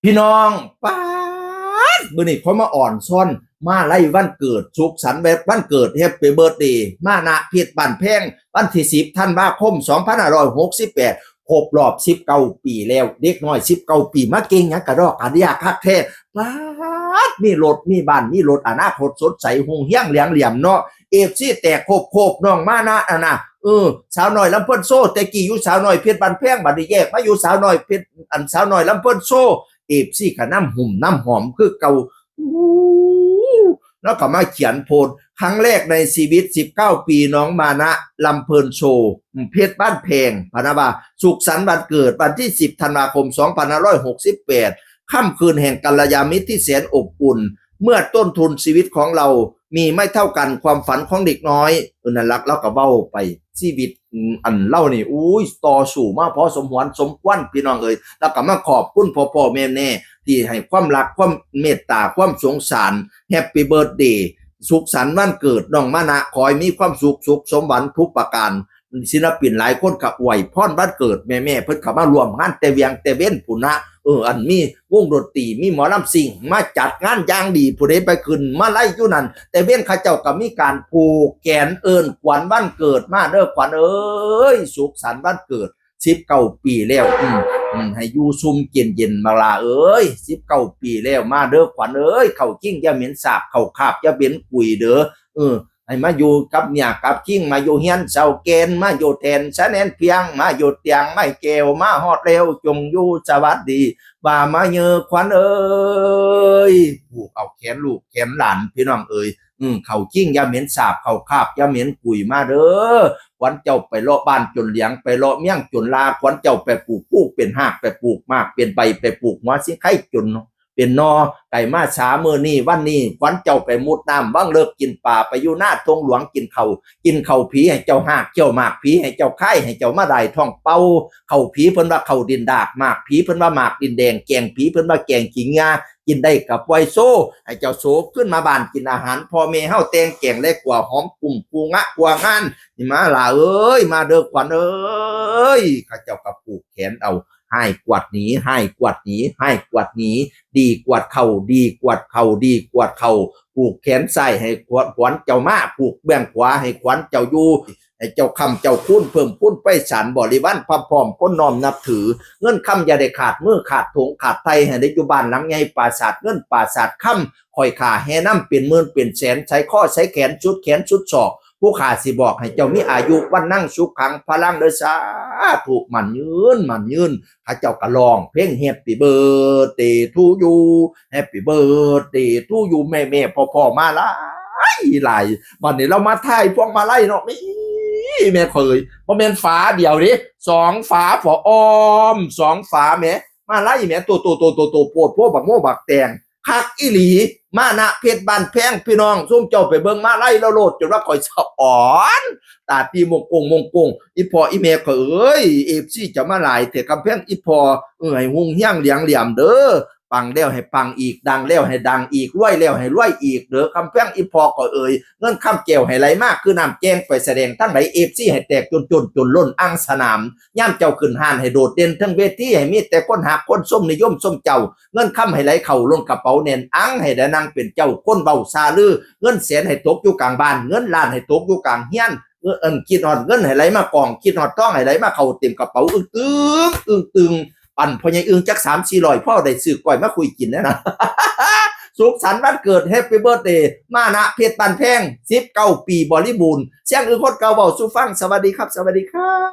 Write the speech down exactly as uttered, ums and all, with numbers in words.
พี่น้อง ป๊าด มื้อนี้ขอมาอ่อนซ่อน มาลัยวันเกิด สุขสันต์วันเกิด Happy Birthday มานะ เพชรบ้านแพง วันที่สิบธันวาคมสองพันห้าร้อยหกสิบแปด ครบรอบสิบเก้าปีแล้ว เด็กน้อยสิบเก้าปี มาเก่งหยังกะดอกกะเดียคักแท้ ป๊าด มีรถ มีบ้าน มีรถ อนาคตสดใส ฮุงเฮียงเหลืองเหลี่ยมเนาะ เอฟซี แตกโคบๆ น้องมานะอะนะ เออ สาวน้อยลำเพิ่นโชว์ แต่กี้อยู่สาวน้อยเพชรบ้านแพง บัดนี้แยกมาอยู่สาวน้อยเพชร อันสาวน้อยลำเพิ่นโชว์ เอฟซี ก็นำหุ่มนำหอมคือเก่า อู้ แล้วก็มาเขียนโพสต์ ครั้งแรกในชีวิต สิบเก้าปี น้องมานะ ลำเพิ่นโชว์ เพชรบ้านแพง พะนะว่า สุขสันต์วันเกิดวันที่สิบธันวาคมสองพันห้าร้อยหกสิบแปด ค่ำคืนแห่งกัลยาณมิตรที่แสนอบอุ่น เมื่อต้นทุนชีวิตของเรามีไม่เท่ากัน ความฝันของเด็กน้อย เออ นั่นละ เราก็เว้าไป ชีวิต อืม อันเล่านี่ อุ้ย ต่อสู้มาพอสมหวนสมควร พี่น้องเอ้ย แล้วก็มาขอบคุณพ่อพ่อแม่แม่ที่ให้ความรัก ความเมตตา ความสงสาร Happy Birthday สุขสันต์วันเกิดน้องมานะ ขอให้มีความสุข สุขสมหวังทุกประการ ศิลปินหลายคนก็อวยพรวันเกิดแม่แม่ เพิ่นก็มาร่วมงานแต่เวียงแต่เว้นพุ้นนะ เออ อันมีวงดนตรี มีหมอลำซิ่ง มาจัดงานอย่างดี ผู้ใดไปขึ้นมาลัยอยู่นั่น แต่เว้นเขาเจ้าก็มีการผูกแขนเอิ้นขวัญวันเกิด มาเด้อขวัญเอ้ย สุขสันต์วันเกิด สิบเก้าปีแล้ว อืม อืม ให้อยู่ซุ่มกินเย็นบักหล่าเอ้ย สิบเก้าปีแล้ว มาเด้อขวัญเอ้ย เข้าคิงอย่าเหม็นสาบ เข้าคาบอย่าเหม็นกุยเด้อ เออ ให้มาอยู่กับเมียกับคิง มาอยู่เฮือนเสาแก่น มาอยู่แทนสะแนนเพียง มาอยู่เตียงไม้แก้ว มาฮอดแล้วจงอยู่สวัสดี ว่ามาเยอขวัญเอ้ย ผูกเอาแขนลูกแขนหลาน พี่น้องเอ้ย อืม เข้าคิงอย่าเหม็นสาบ เข้าคาบอย่าเหม็นกุย มาเด้อ ขวัญเจ้าไปเลาะบ้านจนเหลียง ไปเลาะเมียงจนลา ขวัญเจ้าไปปลูกภูเป็นฮาก ไปปลูกหมากเป็นใบ ไปปลูกหัวสิงไคจนเป็นหน่อ ไก่มาสามื้อนี้วันนี้ ขวัญเจ้าไปมุดน้ำวังเลิก กินปลา ไปอยู่นาทงหลวง กินข้าว กินข้าวผีให้เจ้าฮาก เคี่ยวหมากผีให้เจ้าคาย ให้เจ้ามาได้ท้องเป่า ข้าวผีเพิ่นว่าข้าวดินดาก หมากผีเพิ่นว่าหมากดินแดง แกงผีเพิ่นว่าแกงขี้เหงื่อ กินได้ก็ปล่อยโซ่ ให้เจ้าโสขึ้นมาบ้าน กินอาหารพ่อแม่เฮาแต่งแกงและกัวหอมกุ้ง ปูงะกัวงาน นี่มาหล่าเอ้ย มาเด้อขวัญเอ้ย เขาเจ้าก็ผูกแขนเอา ให้กวาดหนี ให้กวาดหนี ให้กวาดหนี ดีกวาดเข้า ดีกวาดเข้า ดีกวาดเข้า ผูกแขนซ้ายให้ขวัญ ขวัญเจ้ามา ผูกเบื้องขวาให้ขวัญเจ้าอยู่ ให้เจ้าค้ำเจ้าคูณ เพิ่มพูนไพศาล บริวารพร้อมๆ คนน้อมนับถือ เงินคำอย่าได้ขาดมือขาดถุงขาดไถ่ ให้ได้อยู่บ้านหลังใหญ่ ปราสาทเงินปราสาทคำ คอยข้าแห่นำเป็นหมื่นเป็นแสน ใส่ข้อใส่แขน สุดแขนสุดศอก ผู้ข้าสิบอกให้เจ้ามีอายุ วันนั่งสุขังพลังเด้อ สาธุ มั่นยืน มั่นยืน เขาเจ้าก็ร้องเพลง Happy Birthday to you Happy Birthday to you แม่แม่พ่อพ่อมาหลายหลาย บัดนี้เรามาถ่ายพวงมาลัยเนาะ แม่ แม่เขย บ่แม่นฝาเดียวเด้ สองฝา พออ้อม สองฝาแหม มาลัยแหม โตโตโตโตโต โพดโพบักโมบักแตง คักอีหลี มานะเพชรบ้านแพง พี่น้อง ซุมเจ้าไปเบิ่งมาลัยแล้วโลด จนว่าข่อยสะออน ตาตีมงกงมงกง อีพ่ออีแม่ข่อยเอ้ย เอฟซี จะมาหลายแท้ กำแพงอีพ่อ เอ้ย ฮุงเฮียงเหลียงเหลี่ยมเด้อ ปังแล้วให้ปังอีก ดังแล้วให้ดังอีก รวยแล้วให้รวยอีกเด้อ กำแพงอีพ่อข่อยเอ้ย เงินคำแก้วให้ไหลมาคือน้ำแกง ไปแสดงทั้งหลาย เอฟซี ให้แตกจนจนจนล้นอ่างสนาม ยามเจ้าขึ้นห้านให้โดดเด่นเทิงเวที ให้มีแต่คนฮักคนชมนิยมชมเจ้า เงินคำให้ไหลเข้าล้นกระเป๋าแน่นอัง ให้ได้นั่งเป็นเจ้าคนเว้าซาลือ เงินแสนให้ตกอยู่กลางบ้าน เงินล้านให้ตกอยู่กลางเฮือน เงิน เอิ้น คิดฮอดเงินให้ไหลมากอง คิดฮอดทองให้ไหลมาเข้าเต็มกระเป๋า อึ้งตึง อึ้งตึง ปั่นพ่อใหญ่อึ้งจักสามสี่ร้อย พอได้ซื้อก้อยมาคุยกินแน่นะ สุขสันต์วันเกิด Happy Birthday มานะเพชรบ้านแพง สิบเก้าปีบริบูรณ์ เสียงอึ้งคนเก่าเว้าสู่ฟัง สวัสดีครับ สวัสดีครับ